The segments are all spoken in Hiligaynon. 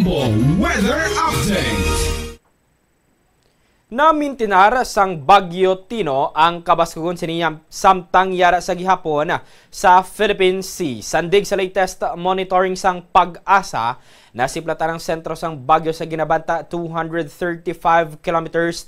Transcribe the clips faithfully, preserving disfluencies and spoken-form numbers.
Weather update. Namintinar sang Bagyo Tino ang kabaskugon sini samtang yara sa gihapon sa Philippine Sea. Sandig sa latest monitoring sang PAGASA, nasiplatan ang sentro sang bagyo sa ginabanta two hundred thirty-five kilometers,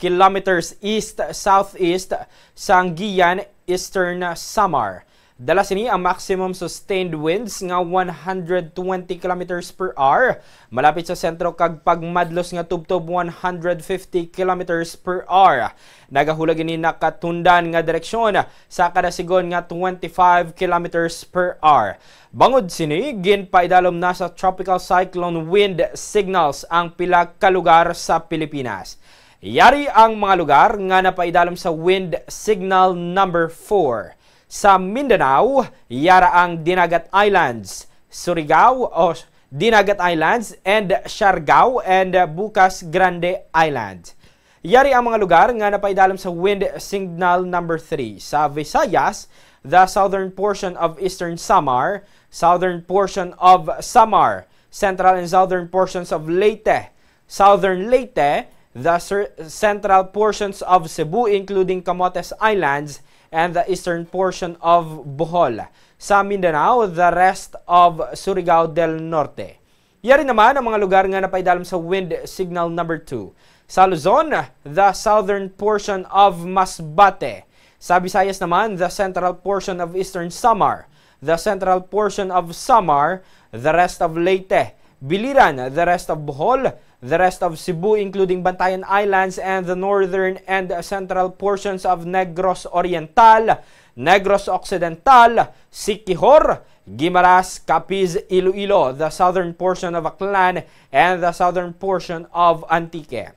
kilometers east-southeast sang Guian, Eastern Samar. Dala sini ang maximum sustained winds nga one hundred twenty kilometers per hour malapit sa sentro kag pagmadlos nga tubtob one hundred fifty kilometers per hour. Nagahulag ini nakatundan nga direksyon sa kada sigon nga twenty-five kilometers per hour. Bangod sini, ginpaidalom na sa tropical cyclone wind signals ang pila ka lugar sa Pilipinas. Yari ang mga lugar nga napaidalom sa wind signal number four. Sa Mindanao, yara ang Dinagat Islands, Surigao, o Dinagat Islands, and Siargao, and Bucas Grande Island. Yari ang mga lugar nga napaidalom sa wind signal number three. Sa Visayas, the southern portion of Eastern Samar, southern portion of Samar, central and southern portions of Leyte, Southern Leyte, the cer-, central portions of Cebu, including Camotes Islands, and the eastern portion of Bohol. Sa Mindanao, the rest of Surigao del Norte. Yari naman ang mga lugar nga napaidalom sa wind signal number two. Sa Luzon, the southern portion of Masbate. Sa Visayas naman, the central portion of Eastern Samar, the central portion of Samar, the rest of Leyte, Biliran, the rest of Bohol, the rest of Cebu, including Bantayan Islands and the northern and central portions of Negros Oriental, Negros Occidental, Siquijor, Guimaras, Capiz, Iloilo, the southern portion of Aklan, and the southern portion of Antique,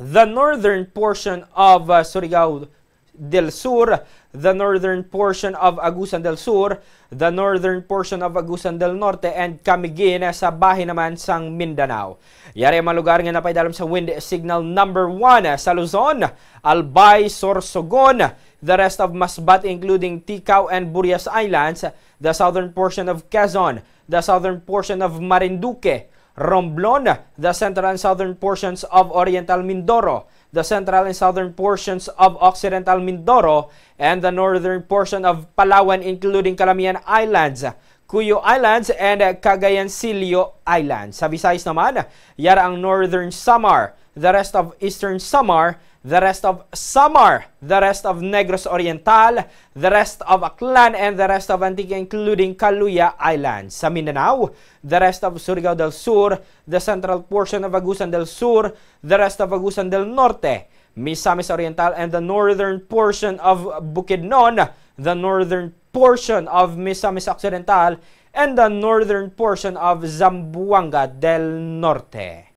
the northern portion of uh, Surigao del Sur, the northern portion of Agusan del Sur, the northern portion of Agusan del Norte, and Camiguin sa bahin naman sang Mindanao. Yari ang mga lugar nga napaidalom sa wind signal number one. Sa Luzon, Albay, Sorsogon, the rest of Masbate, including Ticao and Burias Islands, the southern portion of Quezon, the southern portion of Marinduque, Romblon, the central and southern portions of Oriental Mindoro, the central and southern portions of Occidental Mindoro, and the northern portion of Palawan, including Calamian Islands, Cuyo Islands, and Cagayancillo Islands. Sa Visayas naman, yara ang Northern Samar, the rest of Eastern Samar, the rest of Samar, the rest of Negros Oriental, the rest of Aklan, and the rest of Antique, including Caluya Island. Sa Mindanao, the rest of Surigao del Sur, the central portion of Agusan del Sur, the rest of Agusan del Norte, Misamis Oriental, and the northern portion of Bukidnon, the northern portion of Misamis Occidental, and the northern portion of Zamboanga del Norte.